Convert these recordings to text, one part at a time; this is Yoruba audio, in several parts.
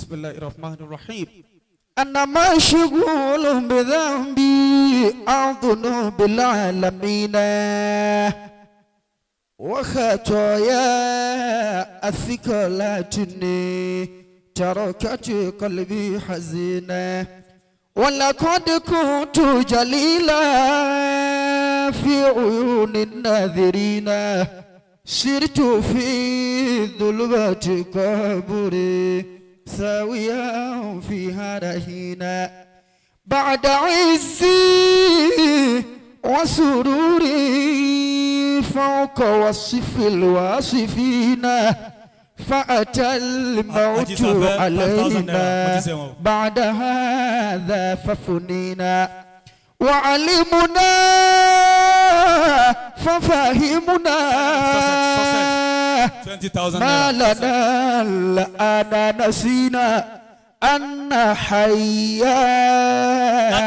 بسم الله الرحمن الرحيم. أنا مشغول بذنبي عن ذنوب العالمين وخطايا الثقلتني تركت قلبي حزينا ولقد كنت جليلا في عيون الناظرين سرت في ظلمات قبري ساويا فيها رهينا بعد عزي وسروري فوق وصف الواصفين فأتى الموت Àjíṣàfẹ́, 5,000 naira. علينا Mo ti ṣe wọn. بعد هذا ففنينا وعلمنا ففهمنا 20,000 ما naira. لنا الآن نسينا أن حيا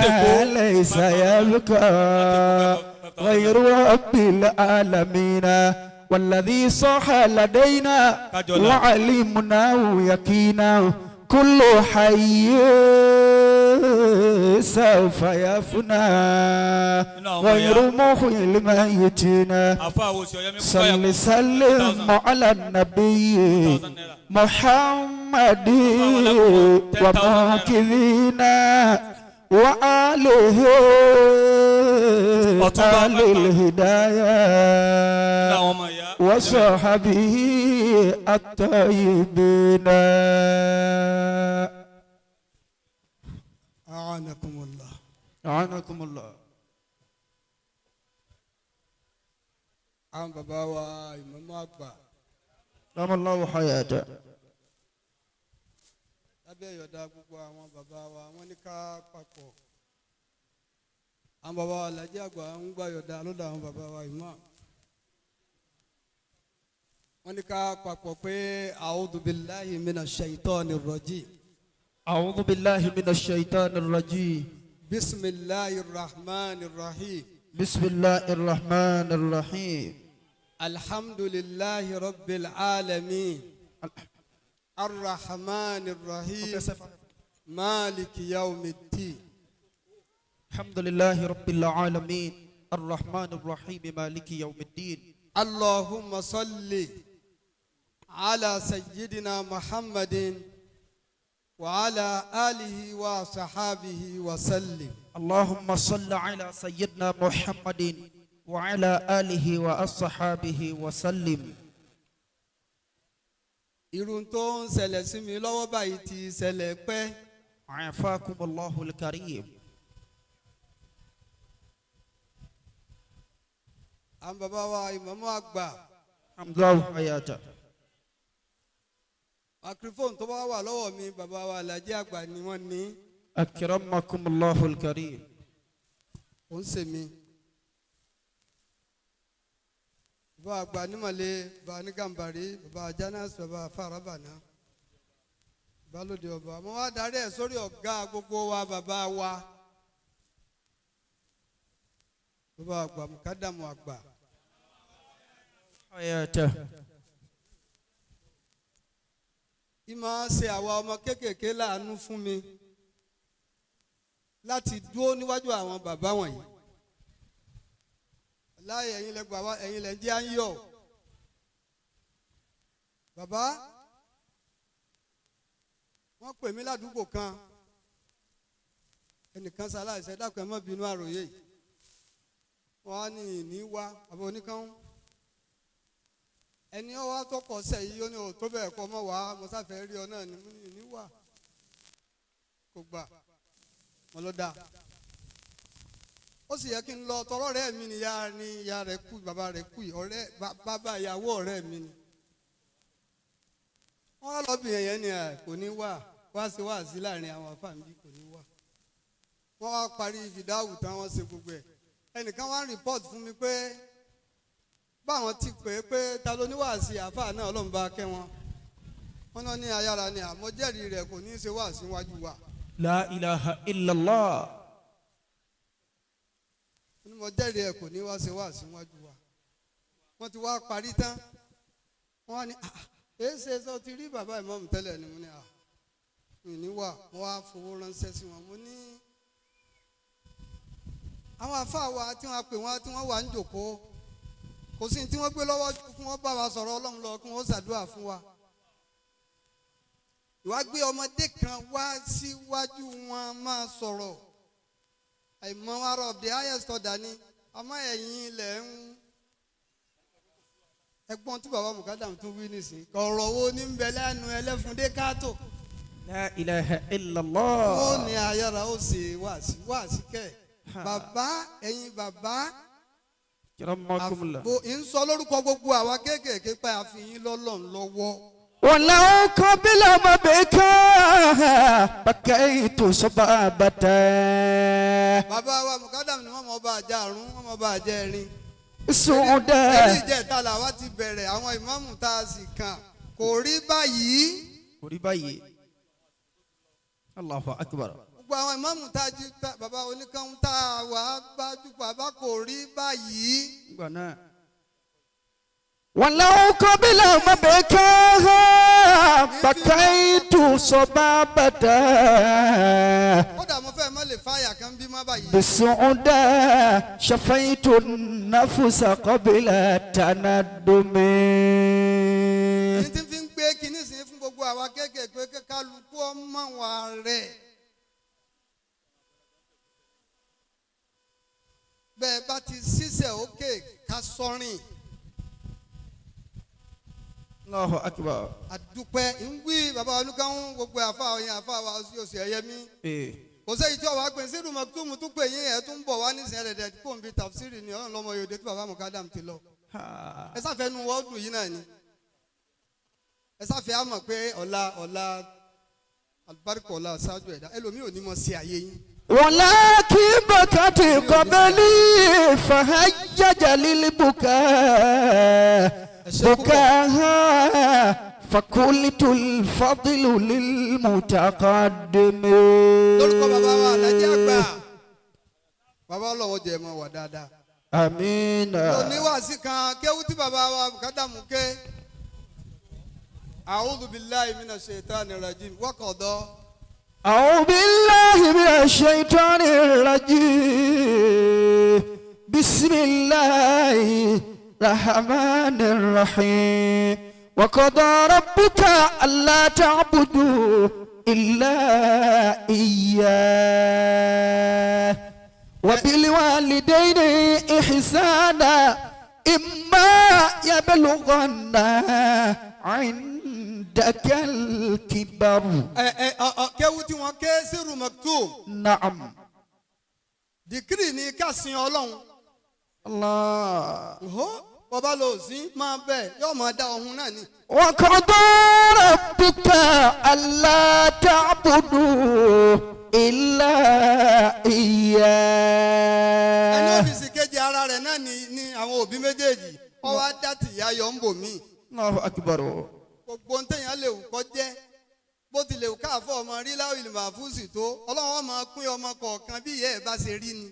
Èkó. ليس يبقى غير رب العالمين والذي صح لدينا Kájọlá. وعلمناه يقينا كل حي سوف يفنى Nínú àwọn ọmọ غير ìyá. محيي الميتين. Àfa àwọn oṣù ọ̀yọ́ mi kú صل سلم على النبي 1,000 naira. محمد 10,000 naira. ومنقذنا وآله Ọ̀túnba آل الهداية Nínú àwọn ọmọ ìyá. وصحبه الطيبين. أعانكم الله. أعانكم الله. Àwọn bàbá wa ìmáàmù àgbà, دام الله حياته. Lábẹ́ ìyọ̀dá gbogbo àwọn bàbá wa, wọ́n ní ká papọ̀. Àwọn bàbá wa alájí àgbà ń gbà yọ̀dá lọ́dọ̀ àwọn bàbá wa ìmáàmù. Wọ́n ní ká papọ̀ pé أعوذ بالله من الشيطان الرجيم. أعوذ بالله من الشيطان الرجيم. بسم الله الرحمن الرحيم. بسم الله الرحمن الرحيم. الحمد لله رب العالمين الرحمن الرحيم مالك يوم الدين. الحمد لله رب العالمين الرحمن الرحيم مالك يوم الدين. اللهم صل على سيدنا محمد وعلى آله وصحابه وسلم. اللهم صل على سيدنا محمد وعلى آله وأصحابه وسلم. Irun tó ń ṣẹlẹ̀ sí mi lọ́wọ́ báyìí ti ṣẹlẹ̀ pẹ́. عافاكم الله الكريم. Àwọn bàbá wa ìmáàmù àgbà, الله حياته. Microphone tó bá wà lọ́wọ́ mi, bàbá wa alájí àgbà ni wọ́n ní. أكرمكم الله الكريم. Ó ń ṣe mi. Bàbá àgbà nímọ̀lẹ́, bàbá nígàmbàrí, bàbá janas, bàbá farabana, balóde ọba. Mo wá darí ẹ̀ sórí ọ̀gá gbogbo wa, bàbá wa, bàbá àgbà mùkádàmù àgbà. حياته. Ìmọ̀ ṣe àwa ọmọ kéékèèké láàánú fún mi láti dúró níwájú àwọn bàbá wọ̀nyí. Láyé ẹ̀yin lẹ gbà wá, ẹ̀yin lẹ jẹ́ à ń yọ̀. Bàbá, wọ́n pè mí ládùúgbò kan, ẹnìkan ṣaláìsẹ́, dákun, ẹ má bínú àròyé yìí. Wọ́n á ní ìní wá àbọ̀ oníkan ẹni ọwọ́ àtọkọ̀ ọ̀sẹ̀ yìí, ó ní ò tó bẹ́ẹ̀ kọ́ mọ́ wá, mo sáfẹ́ rí ọ náà ni. Mo ní ìní wà, kò gbà. Mo lọ dáa, ó sì yẹ kí n lọ tọrọ. Ọ̀rẹ́ mi ni ìyá ni ìyá rẹ̀ kú, bàbá rẹ̀ kú yìí, ọ̀rẹ́ bàbá ìyàwó ọ̀rẹ́ mi ni. Wọ́n wá lọ bí yẹn ni ẹ̀ kò ní wà wá sí wá sí láàrin àwọn afáàmì, kò ní wà. Wọ́n wá parí fìdáwù tán, wọ́n ṣe gbogbo ẹ̀. Ẹnìkan wá ń report fún mi pé báwọn ti pè é pé ta ló ní wàásì àáfàá náà, Ọlọ́run bá kẹ́ wọn. Wọn náà ní ayára ni àmọ́ jẹ́rìí rẹ̀ kò ní í ṣe wàásì wájú wa. لا إله إلا الله. Ó ní mo jẹ́rìí ẹ̀, kò ní wá ṣe wàásì wájú wa. Wọ́n ti wá parí tán, wọ́n á ní, "Ah, èé ṣe sọ ti rí bàbá ìmọ̀ọ́mù tẹ́lẹ̀ ni?" Mo ní, "Ah, wà. Mo wá fowó ránṣẹ́ sí wọn. Mo ní àwọn àfáà wa tí wọ́n pè wọ́n tí wọ́n wà ń jòkó, kò sí ní tí wọ́n gbé lọ́wọ́ ju kí wọ́n bá wa sọ̀rọ̀ Ọlọ́run lọ, kí wọ́n ṣàdúrà fún wa. Ìwà gbé ọmọdé kan wá síwájú wọn máa sọ̀rọ̀ àìmọ̀ ara of the highest order ni. Àmọ́ ẹ̀yin ilẹ̀ ń ẹgbọ́n tí bàbá Mukadam tún wí nísìnyí, ọ̀rọ̀ wo ní ń bẹ lẹ́nu ẹlẹ́fúndé káàtó. La ilaha illallah. Ó ní ayára ó ṣe wáàsí wáàsí kẹ́ bàbá, ẹ̀yin bàbá. Karamakumullah. Àfo ń sọ lórúkọ gbogbo àwa kéékèèké pé àfihàn lọ́lọ́run lọ́wọ́. ولو قبل مبكاها بكيت صبابة. Bàbá wa Mukadam ni wọ́n mọ̀ bá àjà àrùn, wọ́n mọ̀ bá àjẹ́ ẹ̀rin. سعدا. Ẹni ìjẹta làwa ti bẹ̀rẹ̀ àwọn ìmáàmù tá a sì kàn kò rí báyìí. Kò rí báyìí. Allahu akbar. Gbogbo àwọn ìmáàmù tá a jí bàbá oníkàwọn tá a wà á bá jùpọ̀ àbá kò rí báyìí. Nígbà náà. ولو قبل مبكاها بكيت صبابة. Kódà mo fẹ́ mọ́ lè fáyà kan bí má báyìí. بسعدا شفيت النفس قبل التندم. Ní tí fi ń gbé kinní sí fún gbogbo àwa kéékèèké, kálukú ọmọ wa rẹ̀. Bẹ́ẹ̀ bá ti ṣiṣẹ́ òkè ká sọ́rìn. Allahu akbar. Àdúpẹ́ ń wí bàbá olúkàwọn gbogbo àfa ọyàn àfa wa oṣù ẹ̀yẹmí. Kò sẹ́yìn tí ọ̀wá pè sírù mọ̀túmù tún pè yín ẹ̀ tún bọ̀ wá nísìnyí ẹ̀rẹ̀dẹ̀ kó n bí tafsiri ni ọ̀run lọ́mọ yòde tí bàbá Mukadam ti lọ. Ẹ sáfẹ́ nu wọ́ọ̀dù yìí náà ni. Ẹ sáfẹ́ á mọ̀ pé ọ̀la ọ̀la alùbáríkọ̀ ọ̀la ṣáájú ẹ̀dá ẹlòmíì ò ní mọ̀ sí ayé yín. ولكن بكت قبلي فهجج للبكاء بكاها فقلت الفضل للمتقدم. Lórúkọ bàbá wa Alájí Àgbà, bàbá ọlọ́wọ́ jẹ́ mọ́ wà dáadáa. آمين. Oníwàásí kan kéwú tí bàbá wa Mukadam ké. A'udhu billahi minash shaitani rajim waqada. أعوذ بالله من الشيطان الرجيم، بسم الله الرحمن الرحيم، وقضى ربك ألا تعبدوا إلا إياه وبالوالدين إحسانا إما يبلغن عندك الكبر. Ẹ ẹ ọ ọ kéwú tí wọ́n ké sírù maktub. نعم. Dìkírì ni ká sin Ọlọ́run. الله. Hó bọ́bá lò sí máa bẹ̀ yóò máa dá ohun náà ni. وقضى ربك ألا تعبدوا إلا Ẹni إياه. ọ́fíìsì kejì ara rẹ̀ náà ni àwọn òbí méjèèjì wọ́n wá dá tìyá yọ ń bò míì. الله أكبر. Gbogbo ń tẹ̀yàn lè wù kọ́ jẹ́, bó ti lè wù káàfọ́ ọmọ rí láwìlì màfúùsì tó, Ọlọ́run ọmọ pín ọmọ kọ̀ọ̀kan bí ìyá ẹ̀ bá ṣe rí ni.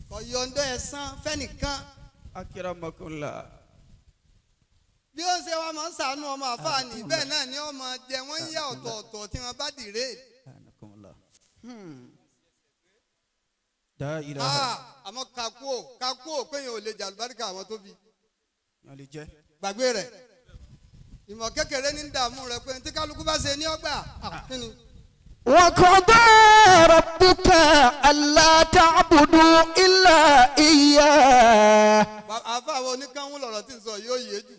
Kò yọ̀ǹda ẹ̀san fẹ́nìkan. أكرمكم الله. Bí ó ń ṣe wá máa ń ṣàánú ọmọ àfáàní bẹ́ẹ̀ náà ni ọmọ jẹ wọ́n ń yá ọ̀tọ̀ọ̀tọ̀ tí wọ́n bá dìre. أنكم الله. لا إله. Àmọ́ kakúò kakúò péyàn ò lè jà àlùbáríkà àwọn tó bí. Gbàgbé rẹ̀, ìmọ̀ kékeré ní dààmú rẹ̀ pé tí kálukú bá ṣe ní ọgbà kí ni. وقضى ربك ألا تعبدوا إلا إياه. Àfa àwọn oníkanwó lọ̀rọ̀ tí ń sọ yóò yé jù.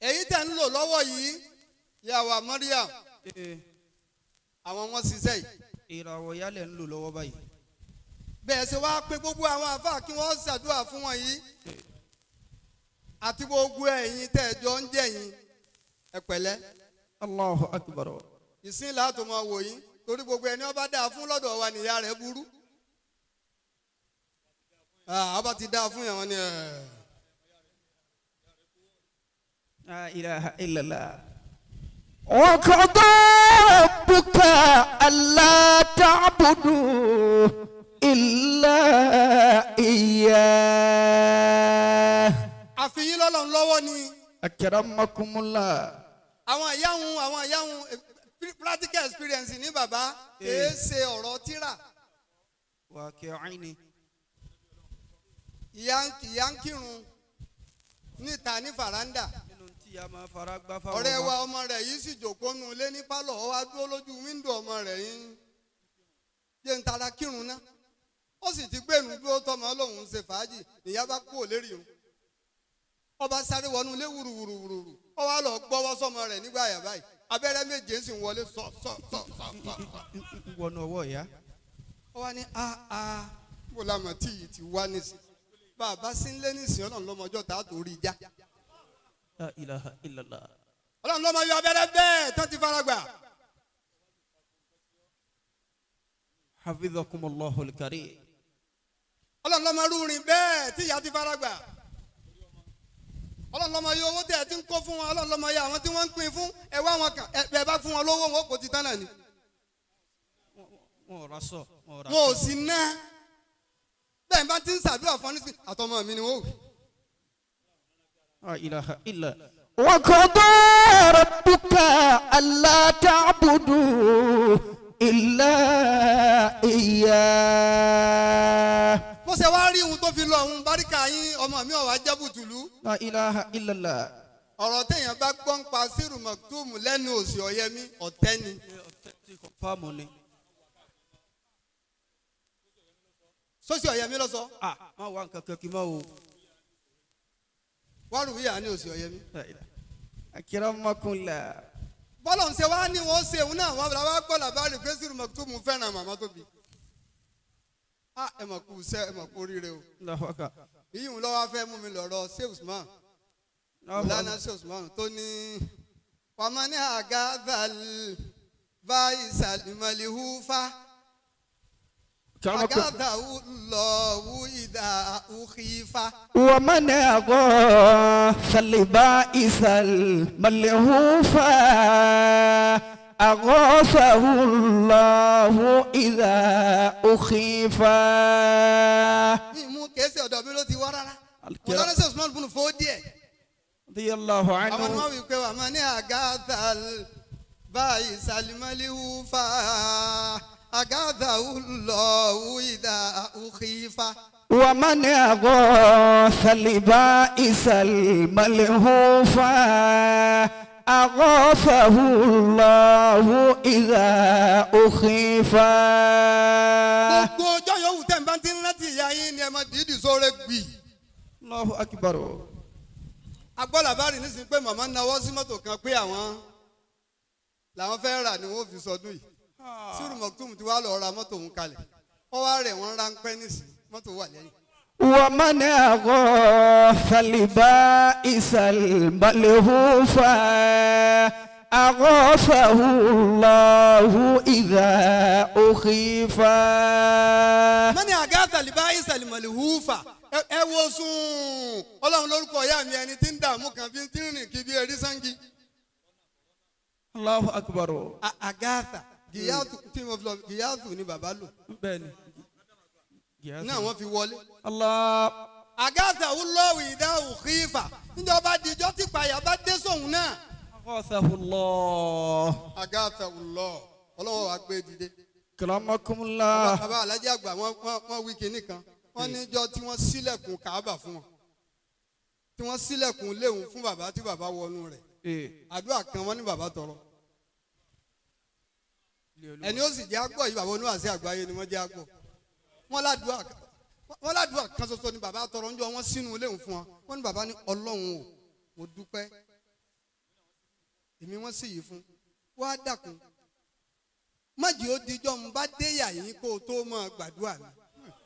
Èyí tẹ̀ ń lò lọ́wọ́ yìí, yàwá Mariam, àwọn wọn ṣiṣẹ́ yìí. Ìràwọ̀ yálẹ̀ ń lò lọ́wọ́ báyìí. Bẹ́ẹ̀ ṣe wá pé gbogbo àwọn àfa kí wọ́n ṣàdúrà fún wọn yìí àti gbogbo ẹ̀yin tẹ́ ẹ jọ ń jẹ̀yìn, ẹ pẹ̀lẹ́. Allahu akbar. Ìsín láti máa wò yín torí gbogbo ẹni ọba dáa fún lọ́dọ̀ wa nìyá rẹ̀ burú. Ọba ti dáa fún yẹn wọn ni ẹ̀. La ilaha illallah. وقضى ربك ألا تعبدوا إلا إياه. Àfihàn lọ́lọ́run lọ́wọ́ ni. Akramakumullah. Àwọn ìyá òun practical experience ní bàbá, kìí ṣe ọ̀rọ̀ tíra. Waqi'ini. Ìyá ń kírun níta ní faranda. Nínú tí a máa fara gbá fáwọn Ọ̀rẹ́ ọmọ. wa, ọmọ rẹ̀ yìí sì jòkó nu ilé ní pálọ̀, ó wá dúró lójú wíńdò ọmọ rẹ̀ yìí, jẹ́ ń tara kírun ná. Ó sì ti gbẹ̀rù dúró, tọmọ lòun ń ṣe fàájì. Nìyá bá kú òlérí o, ọba sáré wọnú ilé wùrùwùrùwùrù, ó wá lọ gbọ́wọ́ sọmọ rẹ̀ nígbà yà báyìí, abẹ́rẹ́ méje sì ń wọlé sọ sọ sọ sọ sọ. Wọnú ọwọ́ ìyá. Ó wá ní a bó la mọ̀ tí yìí ti wá nísìn, bàbá sí ń lé nísìn, Ọlọ́run lọ́mọjọ́ tá a tó rí i já. La ilaha illallah. Ọlọ́run lọ́mọ yọ abẹ́rẹ́ bẹ́ẹ̀ tán ti fara gbà. Hafizakumullahu al-karim. Ọlọ́run lọ́mọ rúrin bẹ́ẹ̀ tí ìyá ti fara gbà. Ọlọ́run lọ́mọ yọ owó tẹ̀ ẹ ti ń kó fún wọn. Ọlọ́run lọ́mọ yọ àwọn tí wọ́n ń pín fún ẹ wá wọn kàn ẹ bá fún wọn lówó, wọn kò ti tán náà ni. Wọn ò ra sọ, wọn ò ra. Wọn ò sì ná bẹ́ẹ̀ bá ti ń ṣàdúrà fún ọ nísìnyí, àtọmọ mi ni wọ́n ò. La ilaha illa. وقضى ربك ألا تعبدوا إلا إياه. Bó ṣe wá rí ohun tó fi lọ ohun báríkà yín, ọmọ mi ò wá jẹ́ bùtùlù. La ilaha illallah. Ọ̀rọ̀ téèyàn bá gbọ́ ń pa sírù mọ̀túmù lẹ́nu òsì ọ̀yẹ́mí, ọ̀tẹ́ ni. Fáàmù ni. Sósì ọ̀yẹ́mí ló sọ. Ah, má wá nǹkan kan kí n má wo. Wárùwíyà ní òsì ọ̀yẹ́mí. La ilaha. Akramakumullah. Bọ́lọ̀ ń ṣe wá ní wọ́n ṣe òun náà, wọ́n wá gbọ́ làbárí pé sírù mọ̀túmù fẹ́ràn màmá tó bí. A ẹ mọ̀ kú sẹ́, ẹ mọ̀ kú oríire o. Allahu akbar. Èyí ń lọ́wọ́ fẹ́ mú mi lọ́rọ̀ ṣé Usman Mọ̀lánà, ṣé Usman tó ní wàmọ́ ní àgàdàl báyìí sàlìmọ́lìhúfà àgàdàwù lọ́wù ìdá òkìfà. ومن أغاث البائس الملهوفا أغاثه الله إذا أخيفا. Ìmú kèésì ọ̀dọ̀ mi ló ti wá rárá. Mọ̀lánà ṣé Usman bùnú fó díẹ̀. رضي الله Àwọn ni عنه. wọ́n wí pé wàmọ́ ní àgàdàl báyìí sàlìmọ́lìhúfà àgàdàwù lọ́wù ìdá òkìfà. ومن أغاث البائس الملهوفا أغاثه الله إذا أخيفا. Gbogbo ọjọ́ yòówù tẹ̀ ń bá ti ń rántí ìyá yín ni ẹ máa dìídì sóore gbì. الله أكبر. Agbọ́làbárì nísìnyí pé màmá nawọ́ sí mọ́tò kan pé àwọn làwọn fẹ́ rà ni wọ́n fi sọdún yìí. Sírù mọ̀tún ti wá lọ ra mọ́tò òun kalẹ̀, wọ́n wá rẹ̀ wọ́n ráńpẹ́ nísìnyí, mọ́tò wà lẹ́yìn. ومن أغاث البائس الملهوفا أغاثه الله إذا أخيفا. Mọ́ni àgáàtà lè bá ìsàlìmọ̀lì húfà, ẹ wo sùn Ọlọ́run lórúkọ ìyá mi, ẹni tí ń dààmú kan bí tí ń rìn kí bí erí sangi. الله أكبر. Àgáàtà gìyàtù tí mo fi lọ, gìyàtù ni bàbá lò. بني. Náà wọ́n fi wọlé. الله. Àgáàtà wúlọ́ọ̀wì ìdáhùn kífà, níjọba dìjọ́ tí payà bá dé sóhun náà. أغاثه الله. Àgáàtà wúlọ́ọ̀, Ọlọ́wọ́ wa gbé dìde. كرمكم الله. Bàbá alájà àgbà, wọ́n wí kinní kan, wọ́n níjọ́ tí wọ́n ṣílẹ̀kùn Káàbà fún wọn, tí wọ́n ṣílẹ̀kùn léhùn fún bàbá, tí bàbá wọnú rẹ̀, àdúrà kan wọ́n ní bàbá tọrọ, ẹni ó sì jẹ́ àgbọ̀ yìí, bàbá oníwàásí àgbáyé ni wọ́n jẹ́ àgbọ̀. Wọ́n ládùúà kan ṣoṣo ni bàbá tọrọ ńjọ́ wọ́n sínú léhùn fún wọn. Wọ́n ní bàbá ní, "Ọlọ́run o, mo dúpẹ́, èmi wọ́n sì yìí fún wá, dàkún májì ó dijọ́ mo bá dé yà yín kó o tó máa gbàdúrà mi.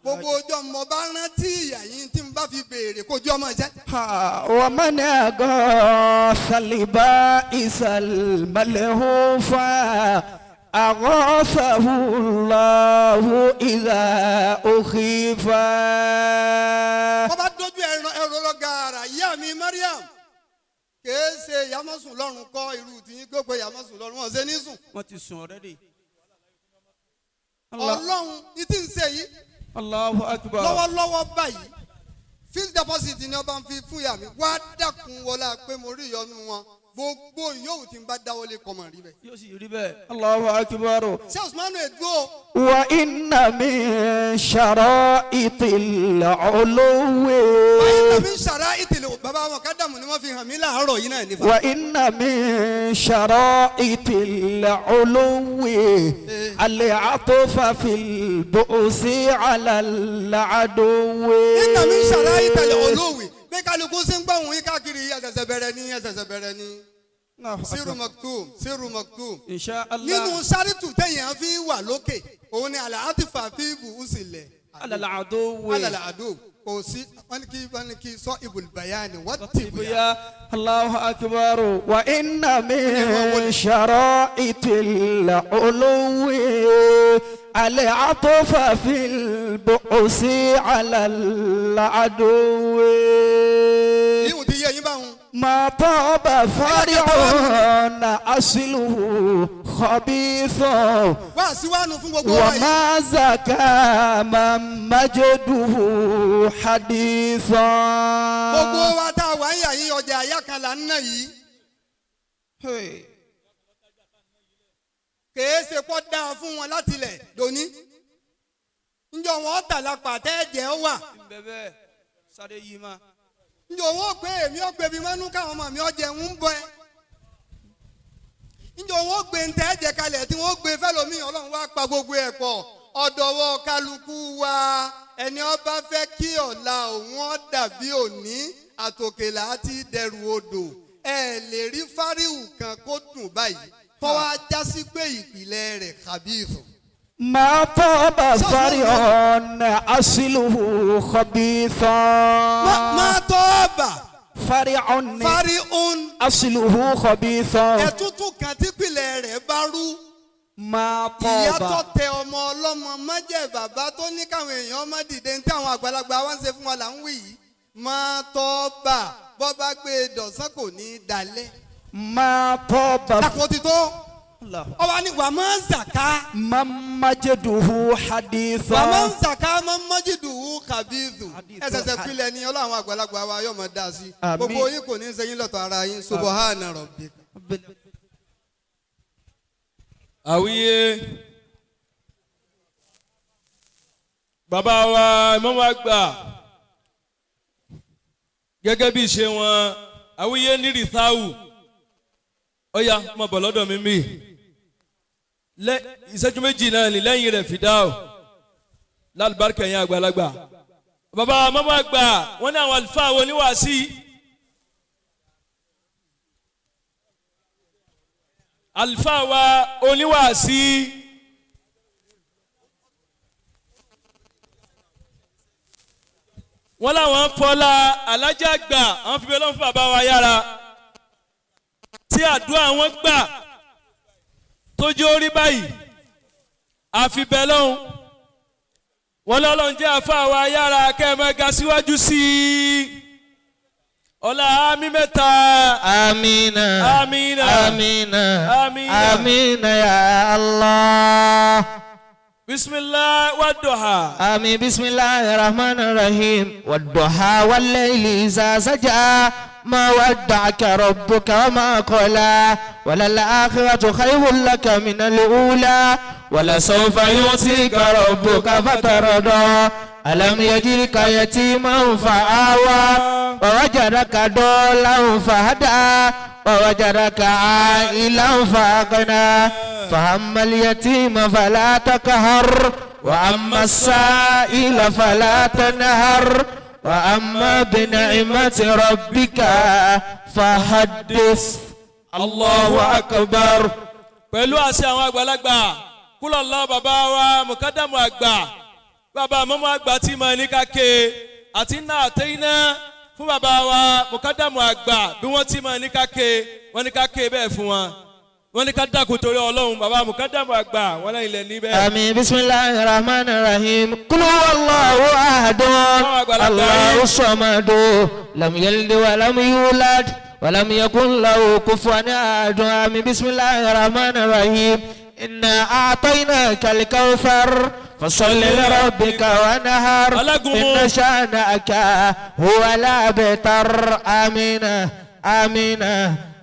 Gbogbo ọjọ́ mo bá rántí ìyà yín tí mo bá fi béèrè kó jọ́ ọmọ jẹ́." ها، ومن أغاث البائس الملهوفا أغاثه الله إذا أخيفا. Wọ́n bá dójú ẹ̀rọ ẹ̀rọ lọ gàrà. Ìyá mi Mariam kèé ṣe ìyámọ̀sùn lọ́rùn kọ́ irú tìyín gbogbo ìyámọ̀sùn lọ́rùn wọn ṣe ní sùn. Wọ́n ti sùn already. Ọlọ́run ní tí ń ṣe yìí. Allahu akbar. Lọ́wọ́lọ́wọ́ báyìí, Fixed deposit ni ọba ń fi fún ìyá mi. Wá dákun wọlá pé mo rí ìyọnu wọn. Gbogbo yòówù tí n bá dáwọ́lé kọmọ rí bẹ́ẹ̀. Yóò sì rí bẹ́ẹ̀. Allahu akbar. Ṣé Usmanu Eduo Wa inna min shara'iti al-uluwi. Báyìí mi ṣàrá ìtìlẹ̀ bàbá wọn kádàmù ni wọ́n fi hàn mí láàárọ̀ yìí náà nífa. Wa inna min shara'iti al-uluwi al-'atfa fil bu'si 'ala al-'aduwi. Nígbà mi ṣàrá ìtìlẹ̀ olówì bí kálukú sí ń gbọ̀hún yín káàkiri ẹsẹ̀sẹ̀ bẹ̀rẹ̀ ní ẹsẹ̀sẹ̀ bẹ̀rẹ̀ ní. Siru Maktum, Siru Maktum. Insha Allah. Nínú sárétù téèyàn fi wà lókè òun ni àlàáfíà fi bù ú sílẹ̀. 'ala al-'aduwi. Alàlà àdó kò sí wọ́n ní kí sọ ibùlùbáyà ni wọ́n ti bùyà. يا الله أكبر وإن من شرائط العلو العطف في البؤس على العدو Yíwùn ti yé yín báwọn. ما طاب فرع أصله خبيث Wá síwánu fún gbogbo wa yìí. وما زكى من مجده حديثا Gbogbo wa tá a wà ń yà yín ọjà àyà kan là ń ná yìí. Hey. Kèé ṣe pọ́ dáa fún wọn láti ilẹ̀ dòní. Njọ wọn tà lápá tẹ́ẹ̀jẹ̀ wà. Bẹ́ẹ̀ sáré yìí ma. Njọ wọn ò pé èmi ò pé bí mọ́nú káwọn ọmọ mi ò jẹun ń bọ́ ẹ. Njọ wọn ò gbé ntẹ́ẹ̀jẹ̀ kalẹ̀ tí wọ́n gbé fẹ́lòmíì Ọlọ́run wá pa gbogbo ẹ̀ pọ̀. Ọ̀dọ̀wọ́ kálukú wa ẹni ó bá fẹ́ kí ọ̀la òun ó dàbí òní àtòkèlà àti dẹrù odò. Ẹ lè rí fáríwù kan kó dùn báyìí kọ́ wá jásí pé ìpìlẹ̀ rẹ̀ kàbíìfù. ما طاب فرع أصله خبيثا Má tọ́ bà فرع fáríhùn أصله خبيثا ẹ̀tútù kan típìlẹ̀ rẹ̀ bá rú. ما Ìyá tó طاب tẹ ọmọ ọlọ́mọ má jẹ́ bàbá tó ní káwọn èèyàn má dìde ní táwọn àgbàlagbà wá ń ṣe fún wa là ń wí yìí. Má tọ́ bà bọ́ bá gbé e dọ̀sán kò ní í dalẹ̀. ما طاب Dàpọ̀ ti tó. Ọba ni wà máa ń zàká. من مجده Wà máa ń حديثا zàká máa ń mọ́jìdùwú kàbíìdù. Hadithu. Ẹsẹ̀sẹ̀ pilẹ̀ ni ọlọ́run àgbàlagbà wa yóò máa dá sí. Àmín. Gbogbo yín kò ní í ṣe yín lọ́tọ̀ ara yín. Subhana rabbika. Àwíyé bàbá wa ìmáàmù àgbà gẹ́gẹ́ bí ìṣe wọn àwíyé ní rìtáwù ọ̀yà mo bọ̀ lọ́dọ̀ mi mí ìṣẹ́jú méjì náà ní lẹ́yìn rẹ̀ fìdáwò lálùbáríkà yẹn àgbàlagbà bàbá ìmáàmù àgbà wọn ní àwọn àlùfáà wo níwàásí. Àlùfáà wa oníwàásí. Wọ́n láwọn fọlá alájà gbà àwọn fi bẹ́ẹ̀ lọ́n fún bàbá wa yára tí àdúrà wọn gbà tójú orí báyìí àfi bẹ́ẹ̀ lọ́hùn wọ́n lọ́lọ́run jẹ́ àfa wa yára kẹ́ẹ̀mẹ́ga síwájú sí i ọlá àmì mẹ́ta. Amina. Amina. Amina. Amina. Amina ya Allah. Bismillah wa duha. آمين بسم الله الرحمن الرحيم والضحى والليل إذا سجى ما ودعك ربك وما قلى وللآخرة خير لك من الأولى ولسوف يعطيك ربك فترضى ألم يجدك يتيما فآوى ووجدك ضالا فهدى ووجدك عائلا فأغنى فأما اليتيم فلا تقهر وأما السائل فلا تنهر وأما بنعمة ربك فحدث الله أكبر. Pẹ̀lú àṣẹ àwọn àgbàlagbà kúlọ̀lọ́ bàbá wa mùkádàmù àgbà bàbá mọ́mọ́ àgbà tí mo ní káke àti iná àtẹ́yìnà fún bàbá wa mùkádàmù àgbà bí wọ́n ti mọ̀ ní káke wọ́n ní káke bẹ́ẹ̀ fún wọn wọ́n ní ká dákun torí Ọlọ́run bàbá mùkádàmù àgbà wọ́n lẹ́yìn lẹ́ níbẹ̀. آمين بسم الله الرحمن الرحيم قل هو الله أحد الله الصمد لم يلد ولم يولد ولم يكن له كفوا أحد. آمين بسم الله الرحمن الرحيم إنا أعطيناك الكوثر فصل لربك ونهر Alágúnmu. إن شانئك هو الأبتر. آمين آمين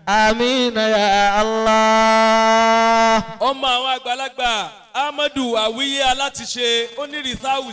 آمين يا الله. Ọmọ àwọn àgbàlagbà Amadu Awiye Alátiṣe ó ní rìsáwù.